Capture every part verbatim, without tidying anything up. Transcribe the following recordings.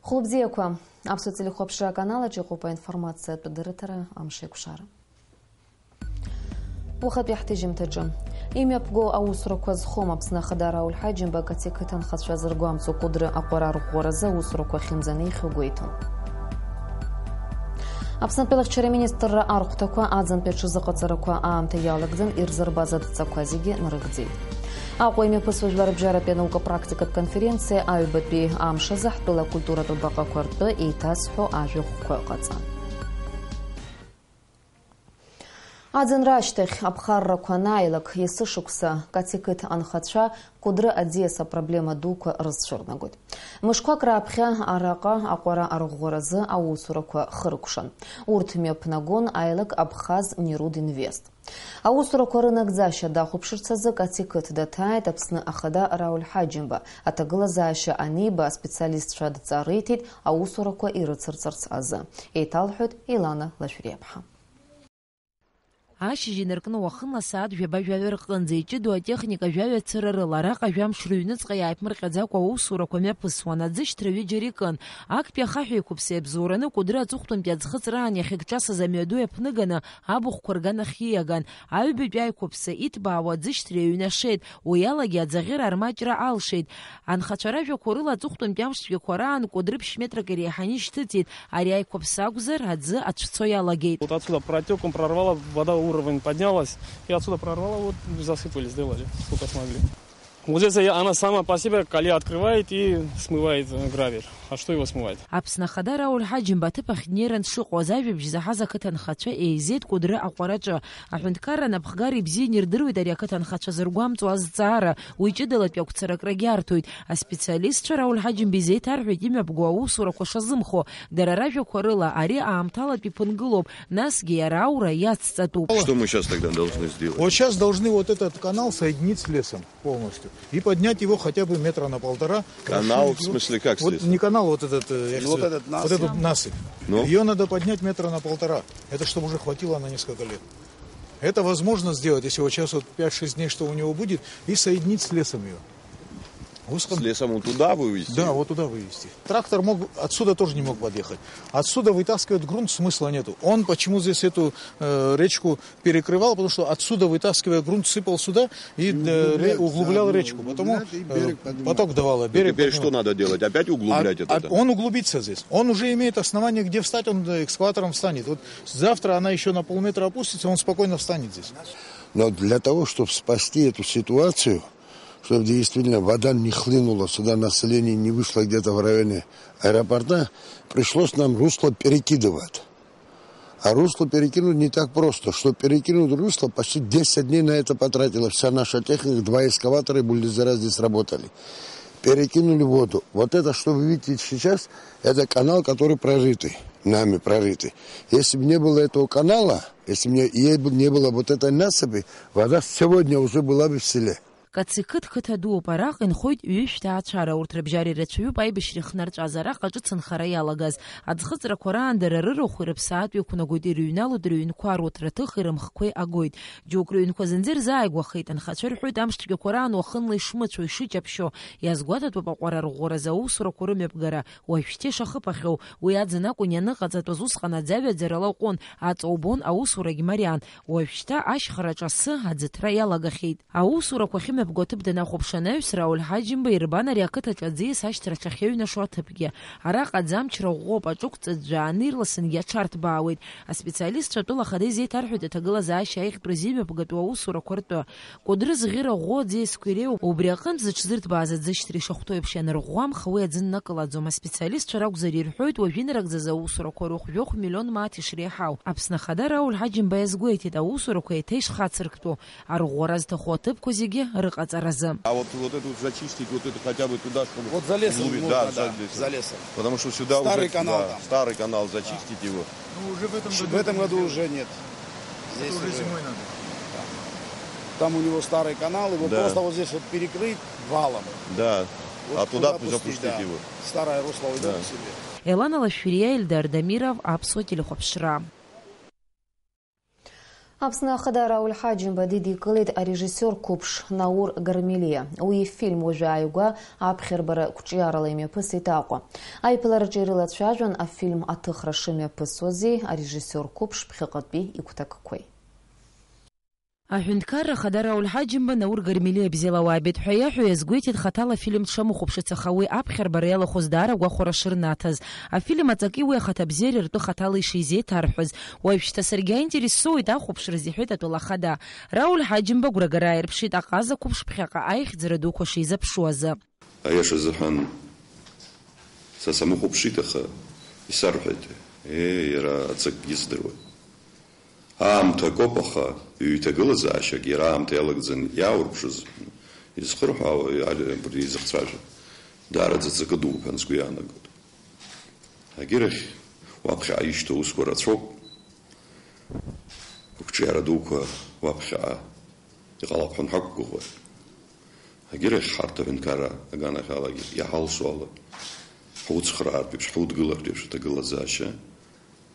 Хәылбзиақәа, Аԥсуа телехәаԥшра аканалаҿ иҟоуп аинформациатә дырраҭара Амшеикәшара. Уахатәи ҳҭыжьымҭаҿы. Имҩаԥго аусурақәа зхом Аԥсны Ахада Рауль Ҳаџьымба Каци қыҭа анхацәа зыргәамҵуа Кәыдры аҟәара арӷәӷәаразы аусурақәа ахьынӡанеихьоу гәеиҭон. Аԥснытәи алахьчара аминистрра архәҭақәа аӡынтәи аҽазыҟаҵарақәа аамҭа иалагӡан ирзырбаз адҵақәа зегьы нарыгӡеит. Аҟәа имҩаԥысуа жәларыбжьаратәи анаука-практикатә конференциа аҩбатәи амш азы ҳтәыла акультуратә баҟақәа ртәы еиҭазҳәо ажәахәқәа ҟаҵан. Аӡынра ашьҭахь аԥхаррақәа анааилак, есышықәса Каци қыҭа анхацәа Кәыдры аӡиас апроблема дуқәа рызцәырнагоит. Мышқәак раԥхьа араҟа аҟәара арӷәӷәаразы аусурақәа хыркәшан. Урҭ мҩаԥнагон аилак Абхаз Нерудинвест. Аусурақәа рынагӡашьа дахәаԥшырц азы Каци қыҭа даҭааит Аԥсны Ахада Рауль Ҳаџьымба. Аҭагылазаашьа аниба, аспециалистцәа адҵа риҭеит аусурақәа ирыцырҵарц азы. Еиҭалҳәоит Елана Лашәриаԥҳа. Ашьыжь инаркны уахынла асааҭ жәаба-жәаҩа рҟынӡа иҷыдоу атехника жәаҩа цыра рыла араҟа жәамш рыҩныҵҟа иааиԥмырҟьаӡакәа аусурақәа мҩаԥысуан, аӡышьҭра ҩыџьара икын. Актәи ахаҳә еиқәыԥса иабзоураны Кәыдры аҵыхәтәантәи аӡхыҵраан иахьагҿасыз амҩаду иаԥныганы абахәқәа рганахь ииаган. Аҩбатәи аиқәыԥса иҭбаауа аӡышьҭра иҩнашеит, уи алагьы аӡаӷьыра армаҷра алшеит. Анхацәа ражәақәа рыла аҵыхәтәантәи амш цәгьақәа раан Кәыдры ԥшь метрак иреиҳаны ишьҭыҵит. Ари аиқәыԥса акәзар, аӡы ацәцо иалагеит. Вот отсюда протёком прорвало, вода уровень поднялась, и отсюда прорвало, вот засыпали, сделали, сколько смогли. Вот здесь я- она сама по себе колея открывает и смывает, э, гравий. А что его смывает? Аԥсны Ахада Рауль Ҳаџьымба аҭыԥ ахь днеиран дшыҟоу азы ажәабжь заҳаз ақыҭанхацәа еизеит Кәыдры аҟәараҿы. Аҳәынҭқарра анапхгара ибзианы ирдыруеит ари ақыҭанхацәа зыргәамҵуа азҵаара, уи ҷыдалатәи ақәцара акрагьы арҭоит. Аспециалистцәа Рауль Ҳаџьымба изеиҭарҳәеит имҩаԥго аусурақәа шазымхо. Дара ражәақәа рыла, ари аамҭалатәи ԥынгылоуп, насгьы иара аура иацҵатәуп. Что мы щас тогда должны сделать? Вот щас должны вот этот канал соединить с лесом полностью и поднять его хотя бы метра на полтора. Канал, расширить в его. Смысле, как с лесом? Вот не канал, вот этот, э, я Ну, вот хотел этот вот насыпь. Эту насыпь. Ну? Её надо поднять метра на полтора. Это чтобы уже хватило на несколько лет. Это возможно сделать, если вот щас вот пять-шесть дней, что у него будет, и соединить с лесом её. С лесом вот туда вывести? Да, вот туда вывести. Трактор мог, отсюда тоже не мог подъехать. Отсюда вытаскивать грунт, смысла нету. Он почему здесь эту, э, речку перекрывал? Потому что отсюда, вытаскивая грунт, сыпал сюда и, э, ре- углублял речку. Потому, э, поток давало, берег поднимал. Теперь что надо делать? Опять углублять это? А он углубится здесь. Он уже имеет основание, где встать, он, э, экскаватором встанет. Вот завтра она ещё на полметра опустится, он спокойно встанет здесь. Но для того, чтобы спасти эту ситуацию, чтобы действительно вода не хлынула сюда, население не вышло где-то в районе аэропорта, пришлось нам русло перекидывать. А русло перекинуть не так просто. Чтобы перекинуть русло, почти десять дней на это потратила вся наша техника, два экскаватора и бульдозера здесь работали. Перекинули воду. Вот это, что вы видите сейчас, это канал, который прорытый, нами прорытый. Если бы не было этого канала, если бы не, и не было вот этой насыпи, вода сегодня уже была бы в селе. Каци қыҭа дууп, араҟа инхоит ҩышә ҭаацәара, урҭ рыбжьара ирацәаҩуп аибашьра ихнарҵәаз, араҟа ҿыц анхара иалагаз. Аӡхыҵрақәа раан дара рырахә ирыԥсаатәу иқәнагоит, ирыҩналоит рыҩнқәа, руҭраҭых ирымхқәеи агоит. Џьоук рыҩнқәа зынӡа ирзааигәахеит, анхацәа рҳәоит, амш цәгьақәа раан уахынла ишмыцәо, ишыҷаԥшьо. Иазгәаҭатәуп аҟәара арӷәӷәаразы аусурақәа рымҩаԥгара, уажәшьҭа ишахыԥахьоу. Уи аӡын акәын ианыҟаҵатәаз, усҟан аӡаҩаӡарала уҟәын, аҵа убон, аусурагь мариан. Уажәшьҭа ашьхараҿ асы аӡыҭра иалагахьеит. Аусурақәа ахьымҩаԥго аҭыԥ данахәаԥш анаҩс, Рауль Ҳаџьымба ирбан ари ақыҭаҿы аӡиас ашьҭра аҽахьыҩнашо аҭыԥгьы. Араҟа аӡы амчра ӷәӷәоуп, аҿықә ҵыӡәӡәааны ирласынгьы аҽарҭбаауеит. Аспециалистцәа атәыла ахада изеиҭарҳәеит аҭагылазаашьа аиӷьтәразы имҩаԥгатәу аусурақәа ртәы. Кәыдры зӷьыра ӷәӷәо аӡиас кәиреиуоуп, убри аҟынтә зыҽзырҭбааз аӡышьҭра ишахәҭоу еиԥш ианырӷәӷәамха, уи аӡы ннакылаӡом. Аспециалистцәа ракәзар ирҳәоит, уажәы инарыгӡаз аусурақәа рыхә жәохә миллион мааҭ ишреиҳау. Аԥсны Ахада Рауль Ҳаџьымба иазгәеиҭеит, аусурақәа еиҭа ишхацырктәу, арӷәӷәара зҭаху аҭыԥқәа зегьы рыҟаҵаразы. А вот, вот эту вот зачистить, вот это хотя бы туда, чтобы... Вот за лесом углубить, можно, да, да, за лесом. Потому что сюда уже, старый канал, да, там. Старый канал зачистить его. Ну, уже в этом году... В этом году уже нет. Здесь уже зимой надо. Да. Там у него старый канал, его просто вот здесь вот перекрыть валом. Да. Вот а туда туда пусть пустить, запустить да, его. Старое русло уйдёт к себе. Елана Лашәриа, Ельдар Дамиров, Аԥсуа телехәаԥшра. Аԥсны Ахада Рауль Ҳаџьымба дидикылеит арежиссиор қәыԥш Наур Гармелиа. Уи ифильм уажәы ааигәа аԥхьарбара қәҿиарала имҩаԥысит Аҟәа. Аиԥылараҿы ирылацәажәон афильм аҭыхра шымҩаԥысуази арежиссиор қәыԥш ԥхьаҟатәи игәҭакқәеи. Аҳәынҭқарра Ахада Рауль Ҳаџьымба Наур Гармелиа бзиала уаабеит ҳәа иаҳәо иазгәеиҭеит хаҭала афильм дшамыхәаԥшыц, аха уи аԥхьарбара иалахәыз даара агәахәара шырнаҭаз. Афильм аҵаки уи ахаҭабзиареи ртәы хаҭала ишизеиҭарҳәаз. Уажәшьҭа саргьы аинтерес соуеит ахәаԥшраз, иҳәеит атәыла ахада. Рауль Ҳаџьымба агәрагара ааирԥшит аҟаза қәыԥш ԥхьаҟа аихьӡара дуқәа шизаԥшуаз. Аиаша азыҳәан, са самыхәаԥшит, аха исарҳәеит, Е, иара ацыкгьы здыруеит. Аамҭа акоуп, аха ҩ-иҭагылазаашьак иара аамҭа иалагӡаны иааурԥшыз, изхырҳәаауа, иа-, абри изыхцәажәо, даараӡа ҵакы дууп ҳәа сгәы иаанагоит. Агьырахь, уаԥхьаҟа ишьҭоу аусқәа рацәоуп. Ақәҿиара дуқәа уаԥхьаҟа иҟалап ҳәа анҳақәгәыӷуа. Агьырахь, ҳарҭ аҳәынҭқарра аганахьалагьы иаҳалшо ала, ҳуцхраартә еиԥш, ҳудгылартә еиԥш аҭагылазаашьа,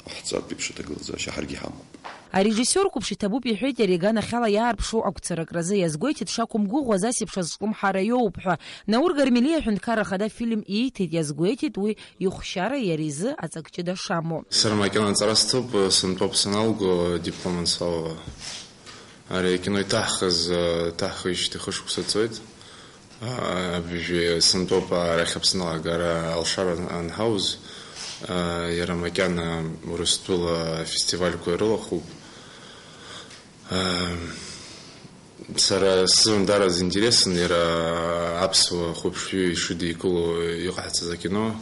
ҟаҳҵартә еиԥш аҭагылазаашьа ҳаргьы ҳамоуп. Арежиссиор қәыԥш иҭабуп иҳәеит иара иганахьала иаарԥшу агәцаракразы, иазгәеиҭеит дшақәымгәыӷуаз асеиԥш азҿлымҳара иоуп ҳәа. Наур Гармелиа аҳәынҭқарра ахада афильм ииҭеит, иазгәеиҭеит уи ихәшьара иара изы аҵак ҷыда шамоу. Сара макьана аҵара сҭоуп, сынтәоуп саналго диплом ансалала. Ари акино иҭаҳхыз, ҭаҳхижьҭеи хышықәса цоит. Абыжәҩа сынтәоуп арахь Аԥсныҟа агара алшара анҳауз. Иара макьана Урыстәыла афестивальқәа ирылахәуп. Сара сзын дара зинтересын иара аԥсуа хәыԥшҩы ишыдикыло иҟаҳҵаз акино,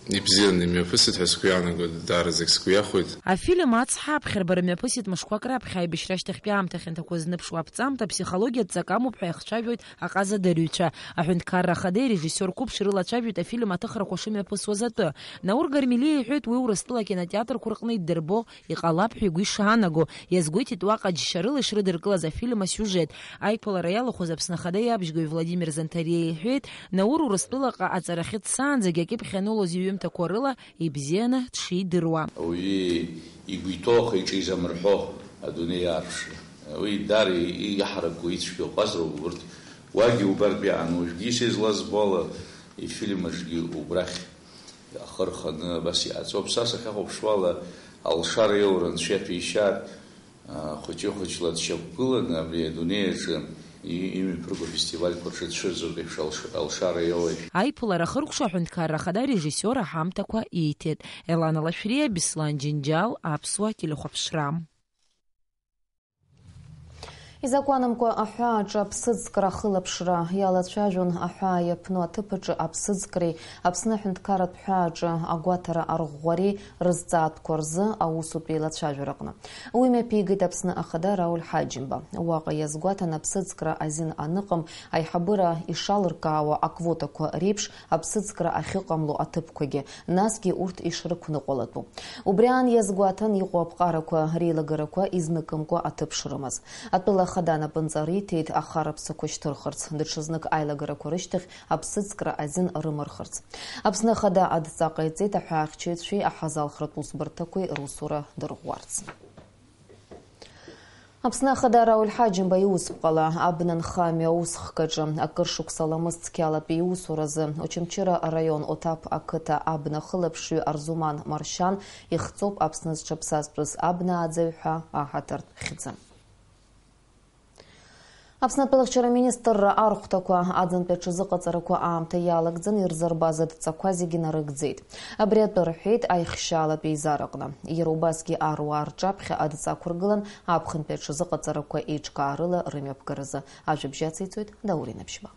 ибзианы имҩаԥысит ҳәа сгәы иаанагоит, даараӡагь сгәы иахәеит. Афильм ацҳа аԥхьарбара мҩаԥысит мышқәак раԥхьа, аибашьра ашьҭахьтәи аамҭа хьанҭақәа знымԥшуа аԥҵамҭа, аԥсихологиатә ҵак амоуп ҳәа иахцәажәоит аҟаза дырҩцәа. Аҳәынҭқарра ахадеи арежиссиор қәыԥши рылацәажәоит афильм аҭыхрақәа шымҩаԥысуаз атәы. Наур Гармелиа иҳәеит, уи Урыстәыла акинотеатрқәа рҟны иддырбо иҟалап ҳәа игәы ишаанагоу. Иазгәеиҭеит уаҟа џьшьарыла ишрыдыркылаз афильм асиужет. Аиԥылара иалахәыз Аԥсны Ахада иабжьгаҩ Владимир Занҭариа иҳәеит, Наур Урыстәылаҟа аҵарахьы дцаанӡагь акьыԥхь анылоз иҩымҭақәа рыла ибзианы дшидыруа. Ауаҩы игәы иҭоу ахы-иҿы изамырҳәо адунеи иаарԥшра. Уи даара и-, иҳараку ицәгьоу ҟазароуп убырҭ. Уагьы убартә иаан, уажәгьы исеизлазбо ала, ифильм аҿгьы убрахь ахы рханы абас иааӡоуп. Са сахьахәаԥшуала, алшара иоура анцәа иаҭәеишьааит, а, хәыҷы-хәыҷла дшьақәгыланы абри адунеи аҿы и-, имҩаԥырго афестивальқәа рҿы дцәырҵуеит еиԥш алш-, алшара иоуеишь. Аиԥылара ахыркәша аҳәынҭқарра ахада арежиссиор аҳамҭақәа ииҭеит. Елана Лашәриа, Беслан Џьынџьал, Аԥсуа телехәаԥшра. Изакәанымкәа аҳәааҿы аԥсыӡкра ахылаԥшра иалацәажәон аҳәаа иаԥну аҭыԥ аҿы аԥсыӡкреи Аԥсны аҳәынҭқарратә ҳәааҿы агәаҭара арӷәӷәареи рызҵаатәқәа рзы аусутә еилацәажәараҟны. Уи мҩаԥигеит Аԥсны Ахада Рауль Ҳаџьымба. Уаҟа иазгәаҭан аԥсыӡкра азин аныҟам аиҳабыра ишалыркаауа аквотақәа реиԥш аԥсыӡкра ахьыҟамло аҭыԥқәагьы, насгьы урҭ ишрықәныҟәалатәу. Убри аан иазгәаҭан иҟоу аԥҟарақәа реилагарақәа изныкымкәа аҭыԥ шрымаз. Атәыла ахада анапынҵа риҭеит ахараԥсақәа шьҭырхырц, даҽазнык аилагарақәа рышьҭахь аԥсыӡкра азин рымырхырц. Аԥсны Ахада адҵа ҟаиҵеит аҳәаахьчаҩцәеи аҳазалхратә усбарҭақәеи русура дырӷәӷәарц. Аԥсны Ахада Рауль Ҳаџьымба иусԥҟала абна нхамҩа аусхкаҿы акыр шықәса ламыс цқьалатәи иусуразы Очамчыра араион Оҭаԥ ақыҭа абна хылаԥшҩы Арзуман Маршьан ихҵоуп Аԥсны зҽаԥсазтәыз абна ааӡаҩ ҳәа аҳаҭыртә хьӡы. Аԥсны атәылахьчара министрра архәҭақәа аӡынтәи аҽазыҟаҵарақәа аамҭа иалагӡаны ирзырбаз адҵақәа зегьы нарыгӡеит. Абри атәы рҳәеит аихшьаалатә еизараҟны. Иара убасгьы аруаа рҿаԥхьа адҵа ақәыргылан аԥхынтәи аҽазыҟаҵарақәа еиҿкаарыла рымҩаԥгаразы ажәабжь ациҵоит Даур Инаԥшьба.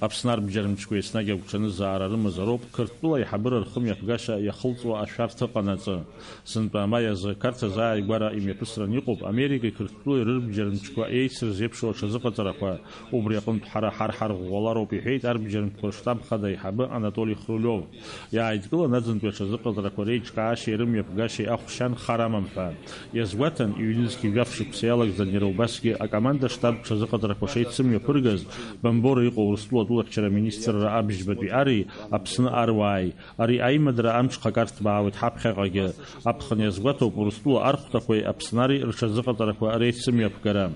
Аԥсны арбџьар мчқәа еснагь агәҽанызаара рымазароуп Қырҭтәыла аиҳабыра рхымҩаԥгашьа иахылҵуа ашәарҭа ыҟанаҵы. Сынтәа амаи азы Қарҭ азааигәара имҩаԥысран иҟоуп Америкеи Қырҭтәылеи рырбџьар мчқәа еицырзеиԥшу аҽазыҟаҵарақәа. Убри аҟынтә ҳара ҳар ҳарӷәӷәалароуп, иҳәеит арбџьар мчқәа рштаб хада аиҳабы Анатоли Хрулиов. Иааидкылан аӡынтәи аҽазыҟаҵарақәа реиҿкаашьеи рымҩаԥгашьеи ахәшьа нхар амам ҳәа. Иазгәаҭан, ҩнызқь жәаф шықәса иалагӡан иара убасгьы акоманда штаб ҽазыҟаҵарақәа шеицымҩаԥыргаз, Бамбора иҟоу Урыстәыла Атәылахьчара аминистрра абжьбатәи ари Аԥсны аруааи, ари аимадара амҽхак арҭбаауеит ҳаԥхьаҟагьы. Аԥхын иазгәаҭоуп Урыстәыла архәҭақәеи Аԥснари рҽазыҟаҵарақәа реицымҩаԥгара.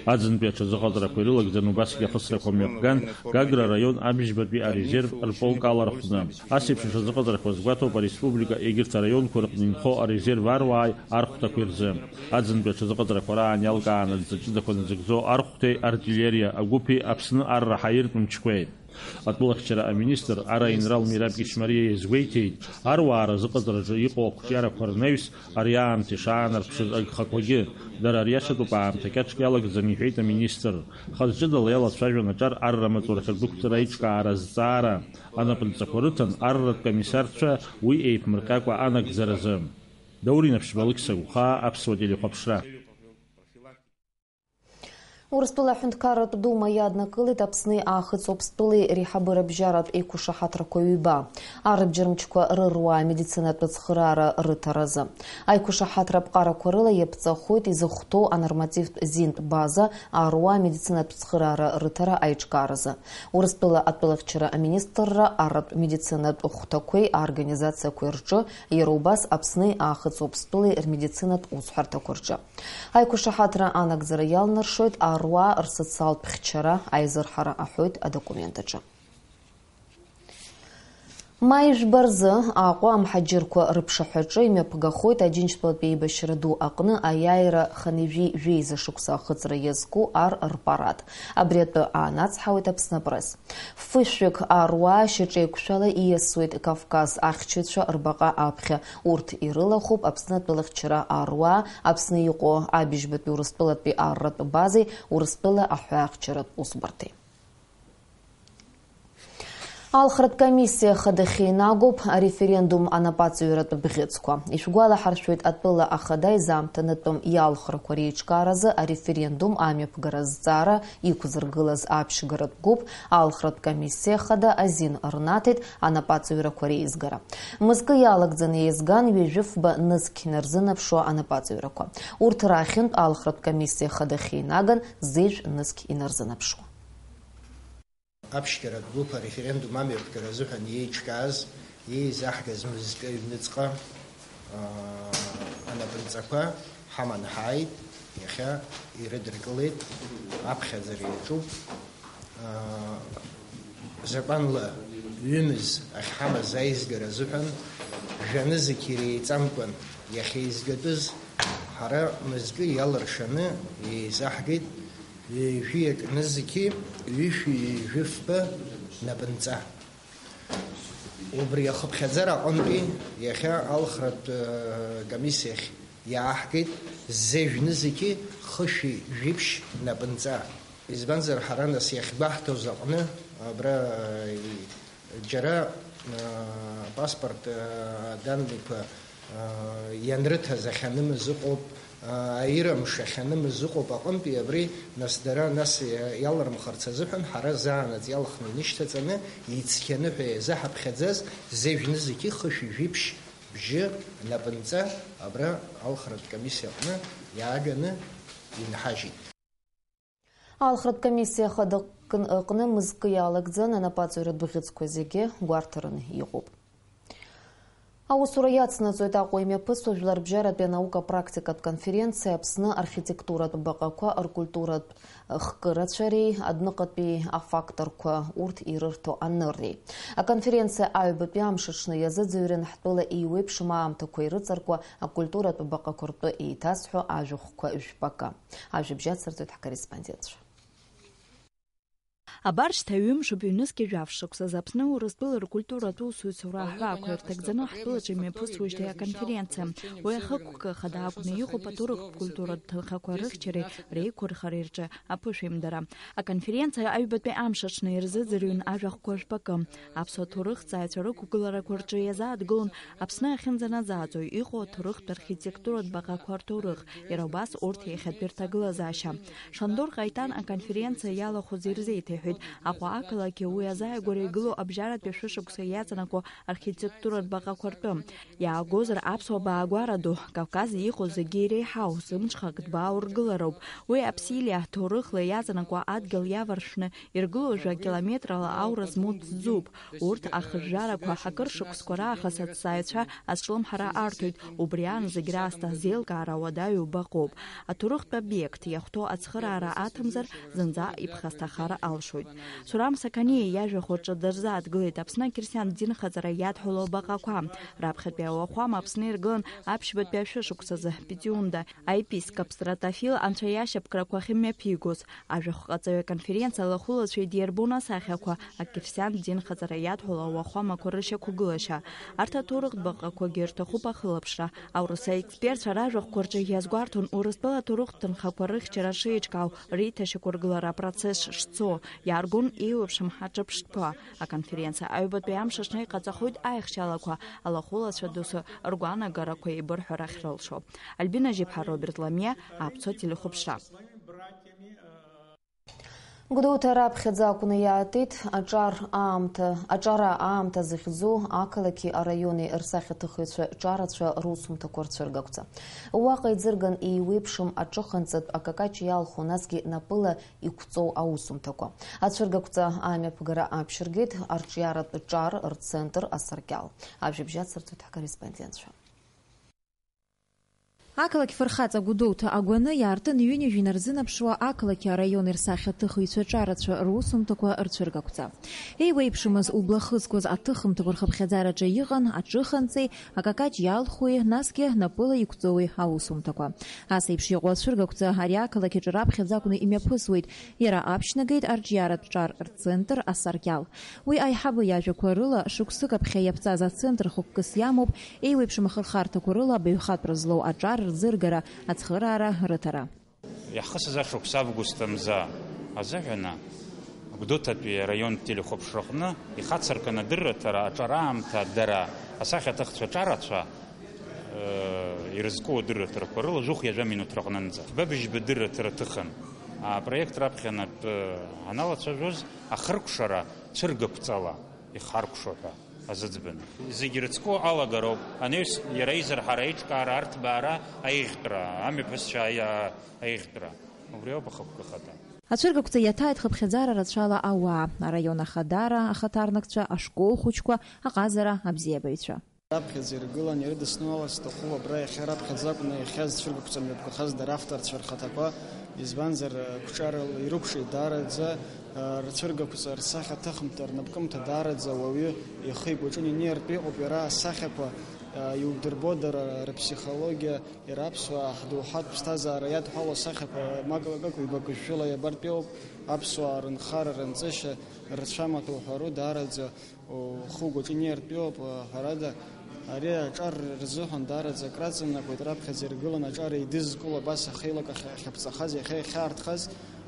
Аӡынтәи аҽазыҟаҵарақәа ирылагӡаны убасгьы ахысрақәа мҩаԥган Гагра араион абжьбатәи арезерв рполк алархәны. Ас еиԥш аҽазыҟаҵарақәа згәаҭоуп ареспублика егьырҭ араионқәа рҟны инхо арезерв аруааи архәҭақәеи рзы. Аӡынтәи аҽазыҟаҵарақәа раан иалкааны адҵа ҷыдақәа назыгӡо архәҭеи артиллериа агәыԥи Аԥсны арра ҳаиртә мчқәеи. Атәылахьчара аминистр ара инрал Мираб Кичмариа иазгәеиҭеит, аруаа разыҟаҵараҿы иҟоу ақәҿиарақәа рнаҩс ари аамҭа ишаанарԥшыз агхақәагьы, дара ари ашатәуп аамҭа кьаҿк иалагӡан, иҳәеит аминистр. Хаз ҷыдала иалацәажәон аҿар арра маҵура ахьырдәықәҵара аиҿкаара азҵаара. Анапынҵақәа рыҭан арратә комиссарцәа уи еиԥмырҟьакәа анагӡаразы. Даур Инаԥшьба, Алықьса Гәхаа, Аԥсуа телехәаԥшра. Урыстәыла Аҳәынҭқарратә Дума иаднакылеит Аԥсни Аахыҵ Уаԥстәылеи реиҳабыра бжьаратә еиқәышаҳаҭрақәа ҩба, арбџьармчқәа рыруаа амедицинатә ацхыраара рыҭаразы. Аиқәышаҳаҭра аԥҟарақәа рыла иаԥҵахоит изыхәҭоу анормативтә зинтә база аруаа амедицинатә цхыраара рыҭара аиҿкааразы. Урыстәыла атәылахьчара аминистрра арратә медицинатә хәҭақәеи аорганизациақәеи рҿы, иара убас Аԥсни Аахыҵ Уаԥстәылеи рмедицинатә усҳәарҭақәа рҿы. Аиқәышаҳаҭра анагӡара иалнаршоит аруаа рсоциалтә хьчара аизырҳара, аҳәоит адокумент аҿы. Маи жәба рзы Аҟәа амҳаџьырқәа рыԥшаҳәаҿы имҩаԥгахоит Аџьынџьтәылатәи еибашьра ду аҟны аиааира хынҩажәи жәеиза шықәса ахыҵра иазку ар рпарад. Абри атәы аанацҳауеит Аԥсны апресс. Фышәҩык аруаа шьаҿеиқәшәала ииасуеит Кавказ ахьчаҩцәа рбаҟа аԥхьа. Урҭ ирылахәуп Аԥсны атәылахьчара аруаа, Аԥсны иҟоу абыжьбатәи Урыстәылатәи арратә базеи Урыстәыла аҳәаахьчаратә усбарҭеи. Алхратә комиссиа хадахьы инагоуп ареферендум анапаҵаҩратә бӷьыцқәа. Ишәгәалаҳаршәоит, атәыла ахада изаамҭанытәым иалхрақәа реиҿкааразы ареферендум амҩаԥгара азҵаара иқәзыргылаз аԥшьгаратә гәыԥ алхратә комиссиа хада азин рнаҭеит анапаҵаҩрақәа реизгара. Мызкы иалагӡаны еизган ҩажәи фба нызқь инарзынаԥшуа анапаҵаҩрақәа. Урҭ рахьынтә алхратә комиссиа хадахьы инаган зежә нызқь инарзынаԥшуа. Аԥшьгаратә гәыԥ ареферендум амҩаԥгара азыҳәан иеиҿкааз, иеизаҳгаз мызкы аҩныҵҟа, аа, анапынҵақәа ҳаман ҳааит, иахьа ирыдыркылеит, аԥхьаӡара иаҿуп. Аа, закәанла ҩымз ахьҳамаз аизгара азыҳәан жәанызқь иреиҵамкәан иахьеизгатәыз, ҳара мызкы иалыршаны иеизаҳгеит. Ҩажәи акы нызқьи ҩышәи ҩажәи фба напынҵа. Убри ахыԥхьаӡара аҟынтәи иахьа алхратә, э, комиссиахь иааҳгеит зежә нызқьи хышәи жәиԥшь напынҵа. Избанзар, ҳара нас иахьгәаҳҭоз аҟны абра, э, Џьара, аа, паспорт, аа, данныйқәа, аа, ианрыҭаз ахьанымыз ыҟоуп, аа, аирымш ахьанымыз ыҟоуп аҟынтәи абри, нас дара нас иа-, иалырмхырц азыҳәан ҳара заанаҵ иалхны инышьҭаҵаны, ицқьаны ҳәа иазаҳаԥхьаӡаз зежә нызқьи хышәи жәиԥшь бжьы напынҵа абра алхратә комиссиа аҟны иааганы инҳажьит. Алхратә комиссиа хада кн-, ыҟны мызкы иалагӡан анапаҵаҩратә бӷьыцқәа зегьы гәарҭараны иҟоуп. Аусура иацнаҵоит Аҟәа имҩаԥысуа жәларбжьаратәи анаука-практикатә конференциа Аԥсны архитектуратә баҟақәа ркультуратә хкырацәареи адәныҟатәи афакторқәа урҭ ирырҭо анырреи. Аконференциа аҩбатәи амш аҽны иазыӡырҩуан ҳтәыла еиуеиԥшым аамҭақәа ирыҵаркуа акультуратә баҟақәа ртәы еиҭазҳәо ажәахәқәа жәпакы. Ажәабжь ацырҵоит ҳкорреспондентцәа. Абар шьҭа ҩымшуп ҩнызқьи жәаф шықәсазы Аԥсны Урыстәыла ркультуратә усзуҩцәа раҳәаақәа ирҭагӡаны ҳтәылаҿы имҩаԥысуеижьҭеи аконференциа. Уи ахықәкы хада акәны иҟоуп аҭоурыхтә культуратә ҭынхақәа рыхьчареи реиқәырхареи рҿы аԥышәеимдара. Аконференциа аҩбатәи амш аҽны ирзыӡырҩуан ажәахәқәа жәпакы. Аԥсуа ҭоурыхҭҵааҩцәа рықәгыларақәа рҿы иазааҭгылон Аԥсны ахьынӡанаӡааӡо иҟоу аҭоурыхтә архитектуратә баҟақәа рҭоурых, иара убас урҭ иахьатәи рҭагылазаашьа. Шандор Ҟаитан аконференциа иалахәыз ирзеиҭеиҳәеит. Аҟәа ақалақь уи азааигәара игылоу абжьаратәи ашәышықәса иаҵанакуа архитектуратә баҟақәа ртәы. Иаагозар, аԥсуа баагәара ду, Кавказ иҟоу зегьы иреиҳау, зымҽхак ҭбаау ргылароуп. Уи аԥсилиа ҭоурыхла иаҵанакуа адгьыл иаваршәны иргылоу жәа-километрала аура змоу ӡӡуп. Урҭ ахыжәжәарақәа акыр шықәсқәа раахыс аҭҵааҩцәа азҿлымҳара арҭоит, убри аан зегь раасҭа зеилкаара уадаҩу баҟоуп. Аҭоурыхтә обиект иахәҭоу ацхыраара аҭамзар, зынӡа иԥхасҭахар алшоит. Сурам Сақаниа иажәахә рҿы дырзааҭгылеит Аԥсны ақьырсиан динхаҵара иадҳәалоу абаҟақәа. Раԥхьатәи ауахәама Аԥсны иргылан аԥшьбатәи ашәышықәсазы Питиунда аепископ Стратофил анцәа иашьапкрақәа ахьымҩаԥигоз. Ажәахәҟаҵаҩ аконференциа алахәылацәа идирбон асахьақәа, ақьырсиан динхаҵара иадҳәалоу ауахәамақәа рышьақәгылашьа. Арҭ аҭоурыхтә баҟақәагьы рҭахуп ахылаԥшра. Аурыс аекспертцәа ражәахәқәа рҿы иазгәарҭон Урыстәыла аҭоурыхтә ҭынхақәа рыхьчара шеиҿкаау, реиҭашьақәыргылара апроцесс шцо, иааргон еиуеиԥшым аҿырԥштәқәа. Аконференциа аҩбатәи амш аҽны иҟаҵахоит аихшьалақәа, алахәылацәа досу ргәаанагарақәа еибырҳәара ахьрылшо. Альбина Жьыԥҳа, Роберт Ламиа, Аԥсуа телехәаԥшра. Гәдоуҭа раԥхьаӡа акәны иаатит аҿар аамҭа, аҿара аамҭа зыхьӡу ақалақьи араиони рсахьаҭыхыҩцәа ҿарацәа русумҭақәа рцәыргақәҵа. Уаҟа иӡырган еиуеиԥшым аҿыханҵатә акакаҷ иалху, насгьы напыла иқәҵоу аусумҭақәа. Ацәыргақәҵа амҩаԥгара аԥшьыргеит арҿиаратә ҿар рцентр асаркьал. Ажәабжь ацырҵоит ҳкорреспондентцәа. Ақалақь фырхаҵа Гәдоуҭа агәаны иаартын ҩынҩажәи нарзынаԥшуа ақалақьи араиони рсахьаҭыхыҩцәа ҿарацәа русумҭақәа рцәыргақәҵа. Еиуеиԥшымыз ублахысқәаз аҭыхымҭақәа рхыԥхьаӡараҿы иҟан аҿыханҵеи, акакаҷ иалхуеи, насгьы напыла иқәҵоуи аусумҭақәа. Ас еиԥш иҟоу ацәыргақәҵа ари ақалақь аҿы раԥхьаӡа акәны имҩаԥысуеит. Иара аԥшьнагеит арҿиаратә ҿар рцентр асаркьал. Уи аиҳабы иажәақәа рыла, шықәсык аԥхьа иаԥҵаз ацентр хықәкыс иамоуп, еиуеиԥшым ахырхарҭақәа рыла абаҩхатәра злоу аҿар рӡыргара, ацхыраара рыҭара. Иаҳхысыз ашықәс август мза азыҳәаны Гәдоуҭатәи араионтә телехәаԥшраҟны ихацыркын адырраҭара, аҿар аамҭа, дара асахьаҭыхцәа ҿарацәа, э, ирызку адырраҭарақәа рыла жәохә ҩажәа минуҭ рыҟнынӡа. Ԥшьба-быжьба дырраҭара ҭыхын. Апроект раԥхьа анатәы аналацәажәоз, ахыркәшара цәыргақәҵала ихаркәшо ҳәа азыӡбаны. Зегь ирыцку алагароуп, анаҩс иара изар ҳара аиҿкаара, арҭбаара, аиӷьтәра, амҩаԥысцәа аи-, а-, аиӷьтәра. Убри ауп ахықәкы ахада. Ацәыргақәҵа иаҭааит хыԥхьаӡара рацәала ауаа, араион ахадара, ахаҭарнакцәа, ашкол хәыҷқәа, аҟазара абзиабаҩцәа. Раԥхьаӡа иргылан ирыдысныҳәаларц сҭахуп абра иахьа раԥхьаӡа акәны иахьа зцәыргақәҵа мҩаԥгахаз дара авторцәа рхаҭақәа, избанзар, қәҿиарала ирықәҿиеит даараӡа, рцәыргақәҵа, рсахьа аҭыхымҭа, рнапкымҭа даараӡа ауаҩы ихы игәаҿы инеиртә иҟоуп, иара асахьақәа иудырбо дара рыԥсихологиа, иара аԥсуаа ҳдоуҳатә ԥсҭазаара иадҳәало асахьақәа маклакык ҩбак-жәшәыла иабартә иҟоуп, аԥсуаа рынхара, рынҵышьа, рцәамаҭәа уҳәару даараӡа ухы угәаҿы инеиртәиоуп, ҳәарада, ари аҿар рзыҳәан даараӡа акраҵанакуеит, раԥхьаӡа иргылан аҿар еидызкыло абас ахеилак ахь-, ахьаԥҵахаз, иахьа иахьаартхаз,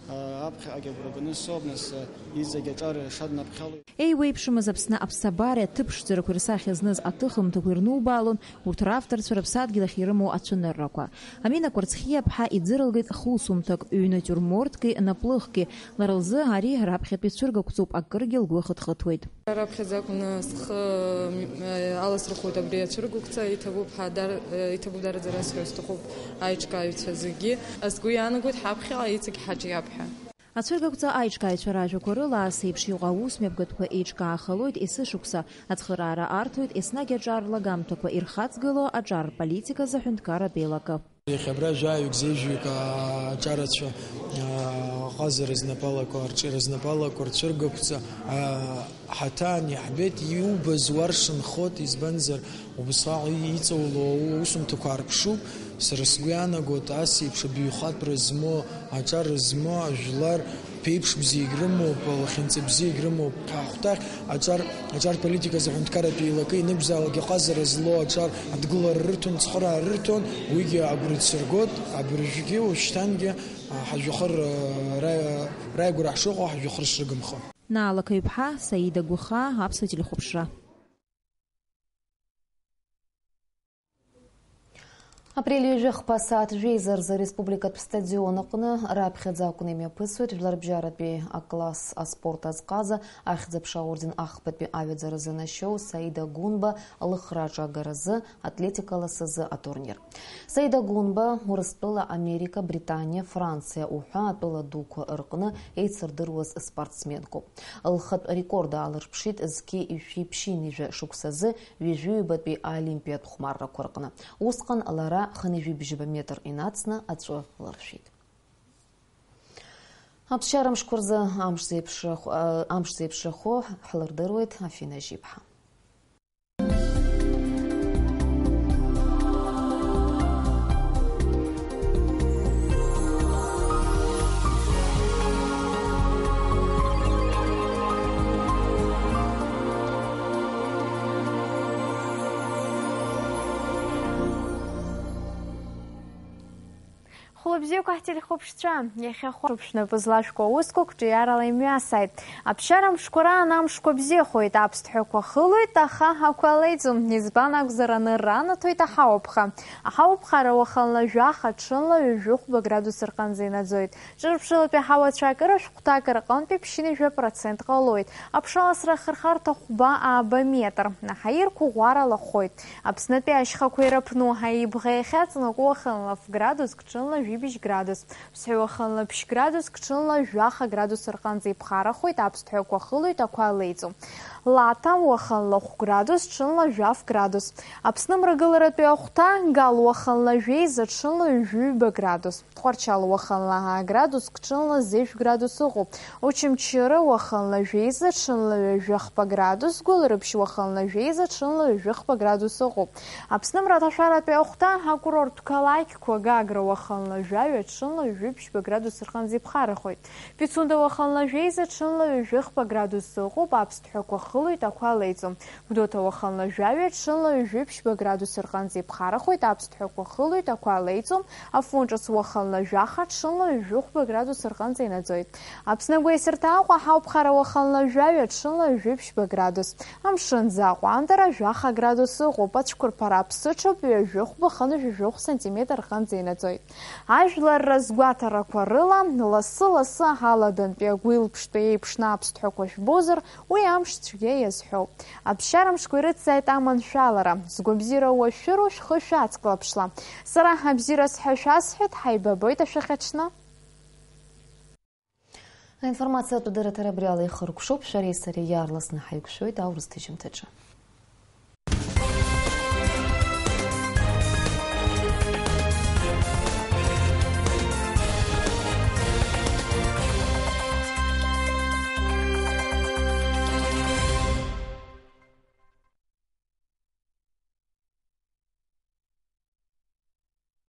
аԥхьаҟагь агәра ганы соуп, нас, иҵегь аҿар ишаднаԥхьало. Еиуеиԥшымыз Аԥсны аԥсабареи аҭыԥ ԥшӡарақәеи рсахьа зныз аҭыхымҭақәа ирнубаалон урҭ равторцәа рыԥсадгьыл ахь ирымоу ацәаныррақәа. Амина Қәарцхиаԥҳа иӡырылгеит хусумҭак, ҩнатиурмортки наплыхки, лара лзы ари раԥхьатәи цәыргақәҵоуп, акыргьы лгәы хыҭхыҭуеит. Раԥхьаӡа акәны схы, э, аласырхәуеит абри ацәыргақәҵа, иҭабуп ҳәа дар-, э, иҭабуп даараӡа расҳәо сҭахуп аиҿкааҩцәа зегьы. Сгәы иаанагоит ҳаԥхьаҟа иҵегь ҳаҿиап ҳәа. Ацәыргақәҵа аиҿкааҩцәа ражәақәа рыла ас еиԥш иҟоу аус мҩаԥгатәқәа еиҿкаахалоит есышықәса, ацхыраара арҭоит еснагь аҿар лагамҭақәа ирхаҵгыло аҿар рполитиказы аҳәынҭқарратә еилакы. Иахьа абра жәаҩык, зежәҩык аҿарацәа, а, ҟазара знапалақәа, арҿиара знапалақәа, рцәыргақәҵа, а, ҳаҭаан иаҳбеит, иубаз уаршанхоит, избанзар, убасҟак иҵаулоу аусумҭақәа аарԥшуп. Сара сгәы иаанагоит, ас еиԥш абаҩхатәра змоу, аҿар змоу ажәлар ԥеиԥш бзиагь рымоуп, лахьынҵа бзиагь рымоуп. Ҳахәҭахь аҿар, аҿар политиказы аҳәынҭқарратә еилакы ианакәзаалак иҟазара злоу аҿар адгылара рырҭон, цхыраара рырҭон, уигьы агәра дсыргоит, абыржәгьы, уашьҭангьы, а, ҳажәҩахыр, а, ра-, раиааира ҳшыҟоу, ҳажәҩахыр шрыгымхо. Наала Қаҩԥҳа, Саида Гәыхаа, Аԥсуа телехәаԥшра. Апрель ҩажәи хԥа асааҭ жәеиза рзы ареспубликатә стадион аҟны раԥхьаӡа акәны имҩаԥысуеит жәларбжьаратәи акласс аспорт азҟаза, ахьӡ-аԥша аорден ахԥатәи аҩаӡара занашьоу Саида Гәынба лыхраҿы агаразы атлетика ласазы атурнир. Саида Гәынба Урыстәыла, Америка, Британиа, Франциа уҳәа атәыла дуқәа рҟны еицырдыруаз спортсменкоуп. Лхатә рекорд аалырԥшит зқьи жәшәи ԥшьынҩажәа шықәсазы ҩажәи ҩбатәи аолимпиатә хәмаррақәа рҟны. Усҟан лара хынҩажәи бжьба метр инацны аҵәы лыршәит. Аԥсшьара мшқәа рзы амш зеиԥшрахо, амш зеиԥшрахо ҳлырдыруеит Афина Жьиԥҳа. Хәлыбзиақәа ҳтелехәаԥшцәа, иахьа хәаԥшәнапы злашәкуа аусқәа қәҿиарала имҩасааит. Аԥсшьара мшқәа раан амшқәа бзиахоит, аԥсҭҳәақәа хылоит, аха ақәа леиӡом. Избан акәзар, анырра анаҭоит аҳауаԥха. Аҳауаԥхара уахынла жәаха, ҽынла ҩажәихәба градус рҟынӡа инаӡоит. Ҿырԥшылатәи аҳауа цәакыра шәҟәҭак рҟынтәи ԥшьынҩажәа процент ҟалоит. Аԥшаласра ахырхарҭа хәба ааба метр. Аҳаирқәа ӷәӷәара лахәхоит. Аԥснытәи ашьхақәа ирыԥну аибӷа иахьаҵанакуа уахынла ф градуск, ҽынла жәибжь градус. Ԥсҳәы уахынла ԥшь градуск, ҽынла жәаха градус рҟынӡа иԥхарахоит, аԥсҭҳәақәа хылоит, ақәа леиӡом. Лаҭа уахынла хә градус, ҽынла жәаф градус. Аԥсны мрагыларатәи ахәҭа Гал уахынла жәеиза, ҽынла ҩажәи ҩба градус. Тҟәарчал уахынла аа градуск, ҽынла зежә градус ыҟоуп. Очамчыра уахынла жәеиза, ҽынла ҩажәи хԥа градус, Гәылрыԥшь уахынла жәеиза, ҽынла ҩажәи хԥа градус ыҟоуп. Аԥсны мраҭашәаратәи ахәҭа акурорттә қалақьқәа Гагра уахынла жәаҩа, ҽынла ҩажәи ԥшьба градус рҟынӡа иԥхарахоит. Пицунда уахынла жәеиза, ҽынла ҩажәи хԥа градус ыҟоуп, аԥсҭҳәақәа хылоит, ақәа леиӡом. Гәдоуҭа уахынла жәаҩа, ҽынла ҩажәи ԥшьба градус рҟынӡа иԥхарахоит, аԥсҭҳәақәа хылоит, ақәа леиӡом, Афон ҿыц уахынла жәаха, ҽынла ҩажәи хәба градус рҟынӡа инаӡоит. Аԥсны агәеисырҭа Аҟәа аҳауаԥхара уахынла жәаҩа, ҽынла ҩажәи ԥшьба градус. Амшын аӡы аҟәандара жәаха градус ыҟоуп, ацәқәырԥара аԥсыҽуп, ҩажәи хәба хынҩажәи жәохә сантиметр рҟынӡа инаӡоит. Ажәлар разгәаҭарақәа рыла, лассы-лассы аҳаладантәи агәилԥштәы еиԥшны аԥсҭҳәақәа жәбозар, уи амш цәгьа иазҳәоуп. Аԥсшьара мшқәа ирыцзааит аманшәалара. Згәабзиара уашәшәыроу шәхы шәацклаԥшла. Сара абзиараз ҳәа шәасҳәеит, ҳаибабоит ашәахьаҽны. Аинформациатә дырраҭара абри ала ихыркәшоуп, шәареи сареи иаарласны ҳаиқәшәоит аурыс ҭыжьымҭаҿы.